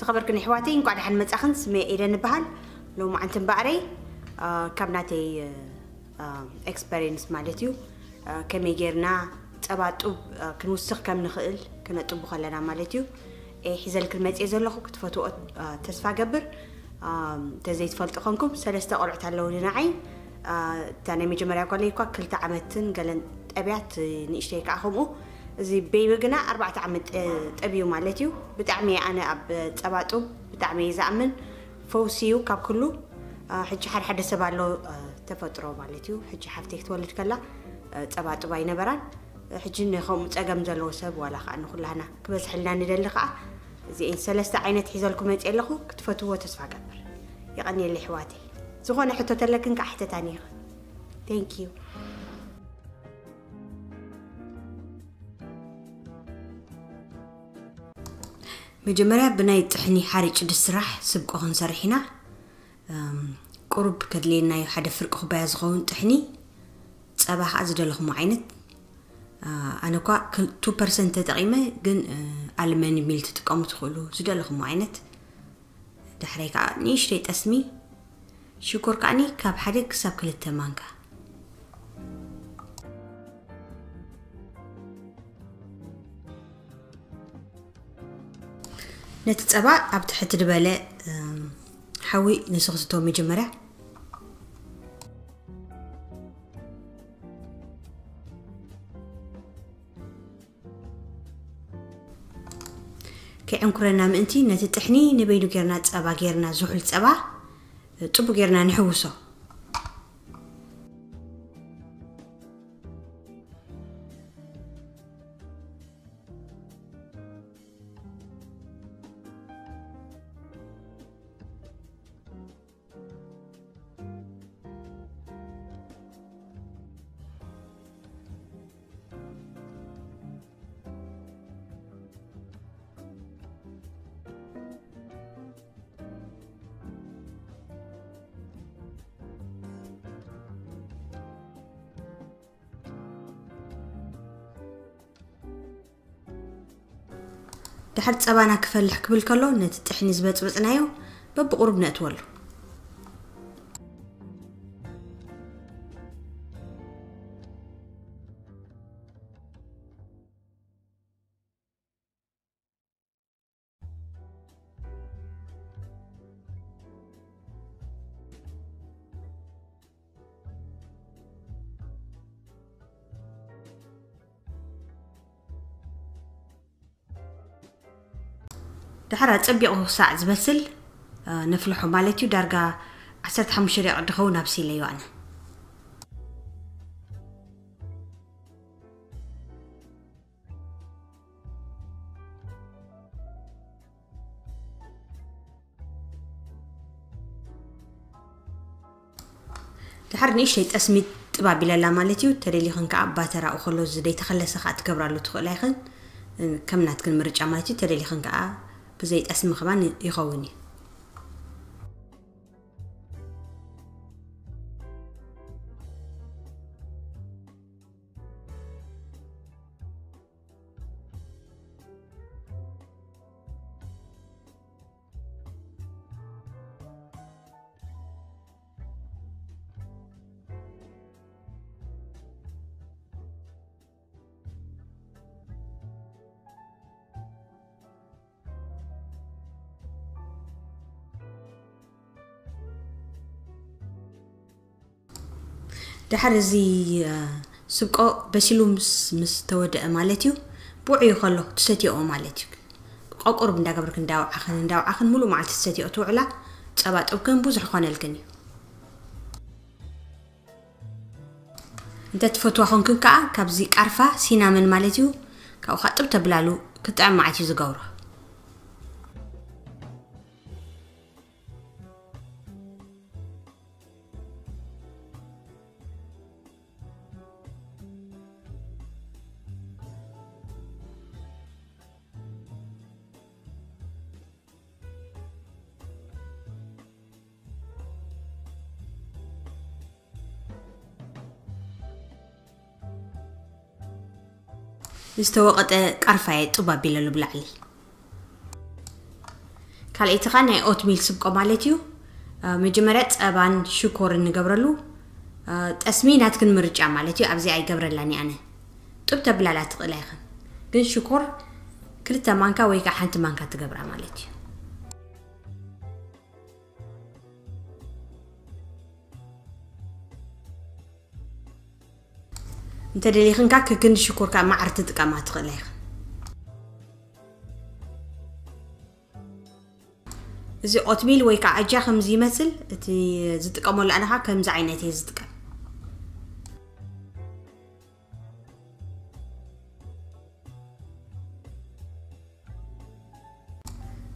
ኸበርክን ኣሕዋተይ፣ እንኳዕ ደሓን መጻኽን። ስመይ ኤደን እበሃል። ሎማዓንቲ እምበኣረይ፣ አ፣ ካብ ናተይ፣ አ፣ ኤክስፐሪንስ ማለት እዩ፣ አ፣ ከመይ ጌርና ጸባ ጡብ፣ አ፣ ክንውስኽ ከም ንኽእል ክነጥቡ ከለና ማለት እዩ። ኤ፣ ሒዘልክን መጽኤ ዘለኹ ክትፈትዎ፣ አ፣ ተስፋ ገብር። አ፣ እንተዘይትፈልጡ ኾንኩም፣ ሰለስተ ቆልዑት ኣለውኒ ንዓይ። አ፣ እታ ናይ መጀመርያ ጓለይ እኳ ክልተ ዓመትን ገለን ጠብያት፣ ንእሽተይ ከዓ ከምኡ። እዚ ቤቢ ግና ኣርባዕተ ዓመት ጠ-፣ ጠብዩ ማለት እዩ። ብጣዕሚ ኣነ ኣብ ጸባ ጡብ ብጣዕሚ እየ ዝኣምን። ፈውሲ እዩ ካብ ኩሉ። አ፣ ሕጂ ሓደ ሓደ ሰብ ኣሎ፣ አ፣ ተፈጥሮ ማለት እዩ። ሕጂ ሓፍተይ ክትወልድ ከላ፣ አ፣ ጸባ ጡብ ኣይነበራን። ሕጂ ንኸምኡ ጸገም ዘለዎ ሰብ ዋላ ከዓ ንኹላህና ክበዝሐልና ንደሊ ከዓ እዚኤን ሰለስተ ዓይነት ሒዘልኩ መፅእ ኣለኹ። ክትፈትዎ ተስፋ ገብር። የቐንየለይ ኣሕዋተይ። ዝኾነ ሕቶ ተለክን ከዓ ሕተታኒ ኢኻ። Thank you። መጀመርያ ብናይ ጥሕኒ ሓሪጭ ድስራሕ ስብቆ ክንሰርሕ ኢና። እም፣ ቁሩብ ከድልየና እዩ፣ ሓደ ፍርቂ ኩባያ ዝኸውን ጥሕኒ። ጸባ ኸዓ ዝደለኹሞ ዓይነት። አ፣ ኣነ እኳ ክል-፣ ቱ ፐርሰንት ተጠቒመ፣ ግን፣ እ፣ ኣልመንድ ሚል ትጥቀሙ ትኽእሉ፣ ዝደለኹሞ ዓይነት። ዳሕራይ ከዓ ንእሽተይ ጠስሚ ሽኮር ከዓኒ ካብ ሓደ ክሳብ ክልተ ማንካ። ነቲ ጸባ ኣብ ትሕቲ ዝበለ፣ እም፣ ሓዊ ንስኽስቶ መጀመርያ። ከይዕንኩረና ምእንቲ ነቲ ጥሕኒ ንበይኑ ጌርና ጸባ ጌርና፣ ዝሑል ጸባ ጽቡቅ ጌርና ንሕውሶ። ድሓር ጸባና ክፈልሕ ክብል ከሎ ነቲ ጥሕኒ ዝበጽበጽናዮ በብቁሩብ ነእትወሉ። ድሓር ኣጸቢቑ ክሳዕ ዝበስል፣ እ፣ ነፍልሖ ማለት እዩ። ዳርጋ ዓሰርተ ሓሙሽተ ደቂቕ ድኸውን ኣብሲለዮ ኣነ። ድሓር ንእሽተይ ጠስሚ ጥብ ኣቢለላ ማለት እዩ። ተደሊኽን ከዓ ባተር ኣብኡ ከሎ ዘይተኸለሰ ከዓ ትገብራሉ ትኽእላ ኢኽን። ከም ናትክን ምርጫ ማለት እዩ። ተደሊኽን ከዓ ብዘይ ጠስሚ ከማን ይኸውን እዩ። ድሓር እዚ፣ እ፣ ስብቆ በሲሉ ምስ፣ ምስ ተወደአ ማለት እዩ። ብውዕዩ ከሎ ትሰትየኦ ማለት እዩ። ቆቁርብ እንዳገበርክን እንዳውዓኽን፣ እንዳውዓኽን ሙሉእ መዓልቲ ትሰትየኦ ትውዕላ። ጸባ ጥብክን ብዙሕ ኮነልክን እዩ። እንተ ትፈትዋ ኮንክን ከኣ ካብዚ ቃርፋ ሲናመን ማለት እዩ፣ ካብኡ ከኣ ጥብ ተብላሉ ክጥዕም መዓት እዩ ዝገብሮ። ዝተወቐጠ ቃርፋ እየ ጡብ ኣቢለሉ ብላዕሊ። ካልኣይቲ ኸኣ ናይ ኦትሚል ስብቆ ማለት እዩ። መጀመርያ ጸባን ሽኮርን ንገብረሉ። ጠስሚ ናትክን ምርጫ ማለት እዩ። ኣብዚ ኣይገብረላን ኣነ። ጡብ ተብላላ ትኽእላ ኢኽን፣ ግን ሽኮር ክልተ ማንካ ወይ ከዓ ሓንቲ ማንካ ትገብራ ማለት እዩ። እንተደሊኽንካ ክክን ሽኮር ከዓ ማዕር ትጥቀማ ትኽእላ ኢኽን። እዚ ኦትሚል ወይ ከዓ ኣጃ ከምዚ ይመስል። እቲ ዝጥቀመሉ ኣነ ከዓ ከምዚ ዓይነት እየ ዝጥቀም።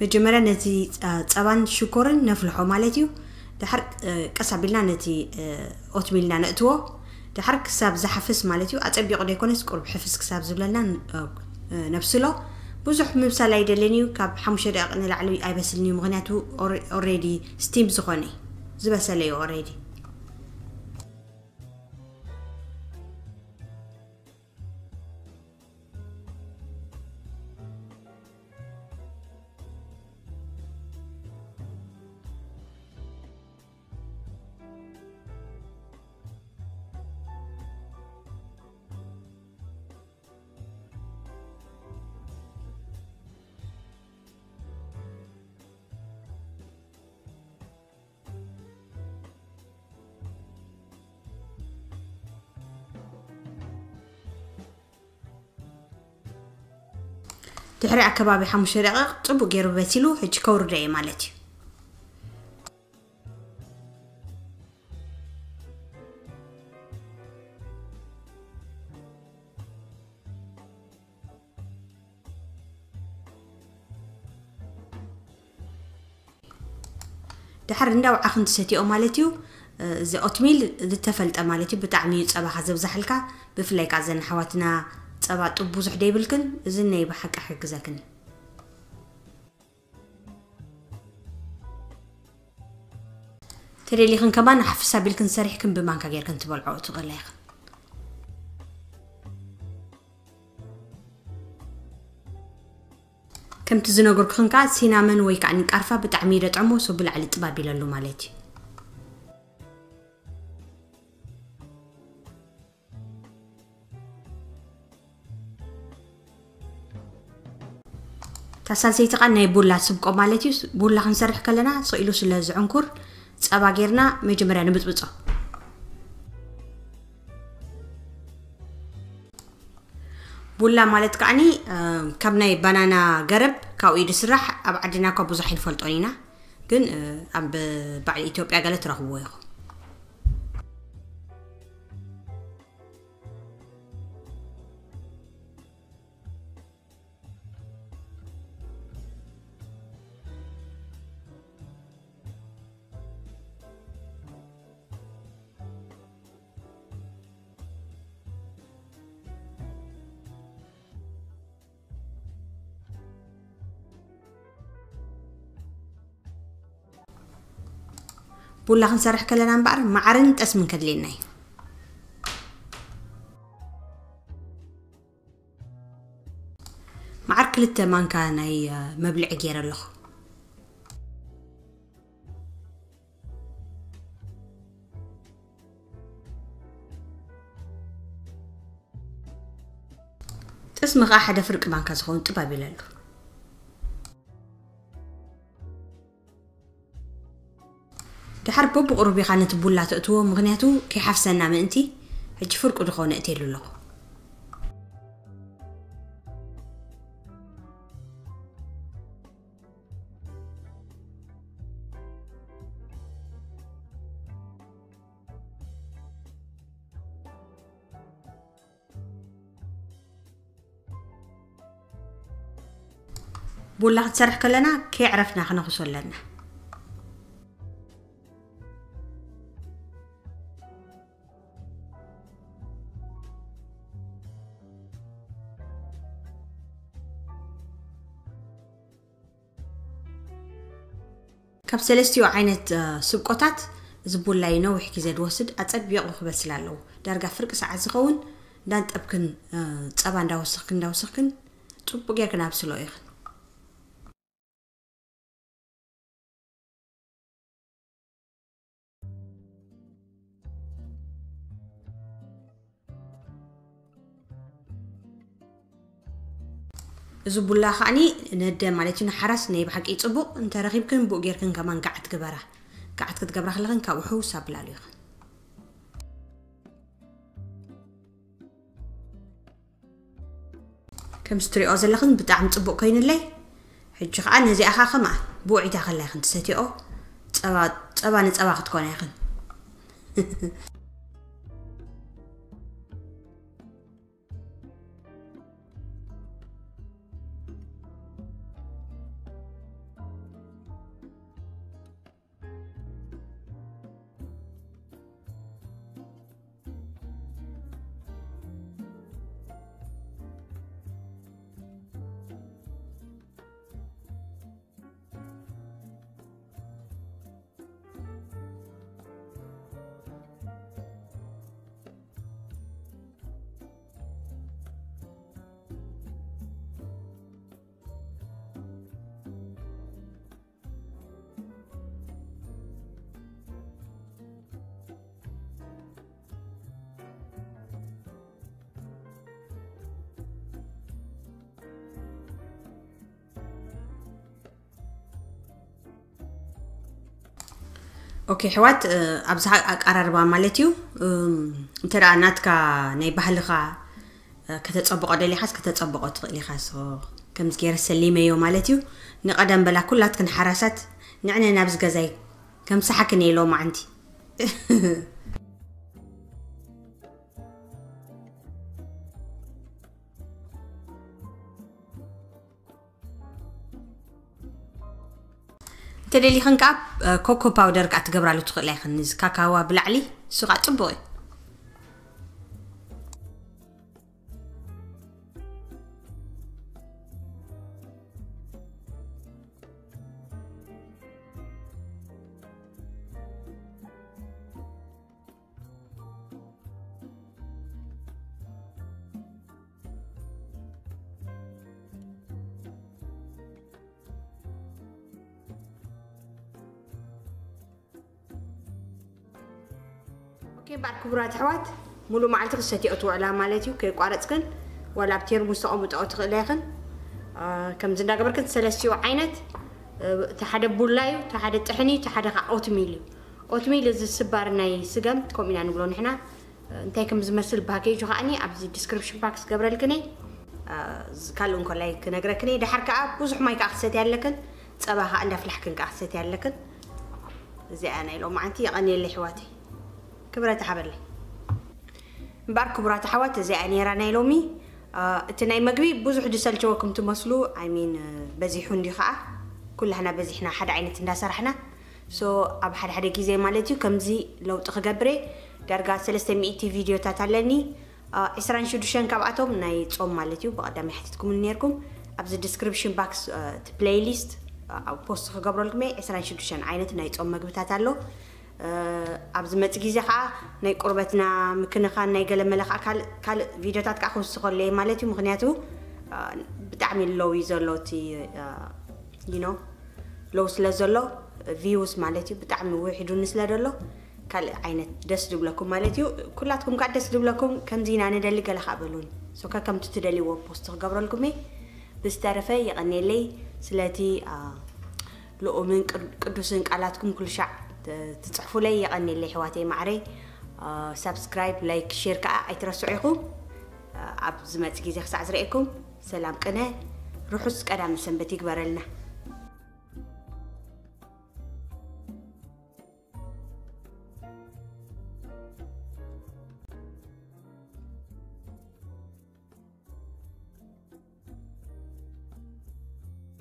መጀመርያ ነቲ ጸባን ሽኮርን ነፍልሖ ማለት እዩ። ድሓር ቀስ ኣቢልና ነቲ ኦትሚልና ነእትዎ። ድሓር ክሳብ ዝሓፍስ ማለት እዩ። ኣጸቢቑ ዘይኮነስ ቁሩብ ሕፍስ ክሳብ ዝብለልና ነብስሎ። ብዙሕ ምብሳል ኣይደልን እዩ። ካብ ሓሙሽተ ደቂቕ ንላዕሊ ኣይበስልን እዩ፣ ምኽንያቱ ኦሬዲ ስቲም ዝኾነ ዝበሰለ እዩ ኦሬዲ። ድሕሪ ኣከባቢ ሓሙሽተ ደቂቕ ጽቡቕ ገይሩ በሲሉ፣ ሕጂ ከውርዶ እየ ማለት እዩ። ድሓር እንዳውዓኽን ትሰትኦ ማለት እዩ። እዚ ኦትሚል ዝተፈልጠ ማለት እዩ። ብጣዕሚ እዩ ጸባኻ ዘብዛሕልካ። ብፍላይ ከዓ ዘን ኣሕዋትና ጸባ ጡብ ብዙሕ ደይብልክን፣ እዚ ናይ ብሓቂ ክሕግዘክን እዩ። ተደሊኽን ከማን ሓፍስ ኣቢልክን ሰሪሕክን ብማንካ ጌርክን ትበልዖ ትኽእላ ኢኽን። ከምቲ ዝነገርኩኽን ከዓ ሲናመን ወይ ከዓ ንቃርፋ ብጣዕሚ እዩ ደጥዕሞ፣ ሶ ብላዕሊ ጥብ ኣቢለሉ ማለት እዩ። እታ ሳልሰይቲ ኸኣ ናይ ቡላ ስብቆ ማለት እዩ። ቡላ ክንሰርሕ ከለና ስቕ ኢሉ ስለ ዝዕንኩር ጸባ ጌርና መጀመርያ ንብጽብጾ። ቡላ ማለት ከዓኒ፣ እ፣ ካብ ናይ ባናና ገረብ ካብኡ እዩ ዝስራሕ። ኣብ ዓድና እኳ ብዙሕ ኣይንፈልጦን ኢና፣ ግን፣ እ፣ ኣብ በዓል ኢትዮጵያ ገለ ትረኽብዎ ኢኹም። ቡላ ክንሰርሕ ከለና እምበኣር መዓርን ጠስምን ከድልየና እዩ። መዓር ክልተ ማንካ ናይ፣ እ፣ መብልዒ ገይረ ኣለኹ። ጥስሚ ኸዓ ሓደ ፍርቂ ማንካ ዝኸውን ጥብ ኣቢለሉ። ድሓር በብቕሩብ ኢኻ ነቲ ቡላ ተእትዎ፣ ምኽንያቱ ከይሓፍሰና ምእንቲ። ሕጂ ፍርቁ ዝኾነ እትየሉ ኣለኹ። ቡላ ክትሰርሕ ከለና ከይዕረፍና ክነኽሶ ኣለና። ካብ ሰለስቲኡ ዓይነት፣ እ፣ ስብቆታት እዚ ቡላ እዩ ነዊሕ ግዜ ዝወስድ፣ ኣጸቢቑ ክበስል ኣለዎ። ዳርጋ ፍርቂ ሰዓት ዝኸውን እንዳንጠብክን፣ እ፣ ጸባ እንዳወሰኽክን እንዳወሰኽክን ጽቡቕ ጌርክን ኣብስሎ ኢኽን። እዚ ቡላ ከዓኒ ነደ ማለት እዩ፣ ንሓራስ ናይ ብሓቂ ጽቡቕ። እንተረኺብክን ብኡ ጌርክን ከማን ገዓት ግበራ። ገዓት ክትገብራ ከለኽን ካብኡ ሕውስ ኣብላሉ ኢኽን። ከም እትሪኦ ዘለኽን ብጣዕሚ ጽቡቕ ኮይኑለይ። ሕጂ ኸዓ ነዚኣ ኸዓ ከማን ብውዒታ ከላ ኢኽን ትሰትኦ። ጸባ፣ ጸባ ንጸባ ክትኮና ኢኽን። ኦኬ፣ ኣሕዋት፣ እ፣ ኣብዚ ኣቀራርባ ማለት እዩ። እም፣ እንተ ደኣ ናትካ ናይ ባህልኻ፣ እ፣ ከተጸብቖ ደሊኻስ ከተጸብቖ ትኽእል ኢኻ። ሶ፣ ከምዚ ገይረ ሰሊመዮ ማለት እዩ። ንቐደም በላ ኩላትክን ሓራሳት ንዕነ ናብዚ ገዛይ ከም ሰሓክን እየ ሎማዓንቲ። እንተ ደሊኽን ከኣ፣ እ፣ ኮኮ ፓውደር ከኣ ትገብራሉ ትኽእላ ኢኽን። እዚ ካካዋ ብላዕሊ፣ እሱ ከኣ ጽቡቕ እዩ። ኦኬ፣ እምበኣር ክቡራት ኣሕዋት፣ ሙሉእ መዓልቲ ክትሰትዮ ትውዕላ ማለት እዩ። ከየቋረጽክን ዋላ ኣብ ቴርሙስ ተቐምጥኦ ትኽእላ ኢኽን። አ፣ ከምዚ እንዳገበርክን ሰለስቲኡ ዓይነት፣ እ፣ እቲ ሓደ ቡላ እዩ፣ እቲ ሓደ ጥሕኒ እዩ፣ እቲ ሓደ ከዓ ኦትሚል እዩ። ኦትሚል እዚ ስባር ናይ ስገም፣ ከምኡ ኢና ንብሎ ንሕና። እንታይ ከም ዝመስል ፓኬጁ ከዓኒ ኣብዚ ዲስክሪፕሽን ባክስ ገብረልክን እየ። እ፣ ካልእ እንኮላይ ክነግረክን እየ። ደሓር ከኣ ብዙሕ ማይ ከኣ ክትሰትያ ኣለክን፣ ጸባ ከኣ እንዳፍላሕክን ከኣ ክትሰትያ ኣለክን። እዚኣ ናይ ሎማዓንቲ። የቐንየለይ ኣሕዋተይ፣ ክብረት ይሃበለይ። እምበኣር ክቡራት ኣሕዋት፣ እዚኣ ነይራ ናይ ሎሚ። እ፣ እቲ ናይ መግቢ ብዙሕ ዝሰልቸወኩም ትመስሉ፣ I mean፣ እ፣ በዚሑ እንዲ ከኣ፣ ኩላህና በዚሕና ሓደ ዓይነት እንዳሰራሕና። ሶ፣ ኣብ ሓደ ሓደ ግዜ ማለት እዩ ከምዚ ለውጢ ክገብር እየ። ዳርጋ ሰለስተ ሚእቲ ቪድዮታት ኣለኒ። እ፣ ዕስራን ሽዱሽተን ካብኣቶም ናይ ጾም ማለት እዩ። ብቐዳማይ ሓቲትኩምኒ ነይርኩም። ኣብዚ ዲስክሪፕሽን ባክስ፣ እ፣ እቲ ፕሌይሊስት፣ እ፣ ኣብ ፖስት ክገብረልኩም እየ። ዕስራን ሽዱሽተን ዓይነት ናይ ጾም መግብታት ኣሎ። እ፣ ኣብ ዝመጽእ ግዜ ኸዓ ናይ ቁርበትና ምክንኻን ናይ ገለ መለ ኸዓ ካልእ፣ ካልእ ቪድዮታት ከኣ ክውስኸሉ እየ ማለት እዩ። ምኽንያቱ፣ እ፣ ብጣዕሚ ሎው እዩ ዘሎ እቲ፣ እ፣ you know፣ ሎው ስለ ዘሎ፣ ቪውስ ማለት እዩ፣ ብጣዕሚ ውሒዱኒ ስለ ዘሎ፣ ካልእ ዓይነት ደስ ዝብለኩም ማለት እዩ። ኩላትኩም ከኣ ደስ ዝብለኩም፣ ከምዚ ኢና ንደሊ ገለ ከኣ በሉኒ። ሶ፣ ከከምቲ ትደልይዎ ፖስት ክገብረልኩም እየ። ብዝተረፈ የቐንየለይ ስለቲ፣ አ፣ ልኡምን ቅድ-፣ ቅዱስን ቃላትኩም ኩሉ ሻዕ ት-፣ ትጽሕፉለይ። የቐንየለይ ኣሕዋተይ ማዕረይ። አ፣ ሳብስክራይብ፣ ላይክ፣ ሼር ከኣ ኣይትረስዑ ኢኹም። አ፣ ኣብ ዝመጽእ ግዜ ክሳዕ ዝርእየኩም፣ ሰላም ቅነ፣ ርሑስ ቀዳመ ሰንበት ይግበረልና።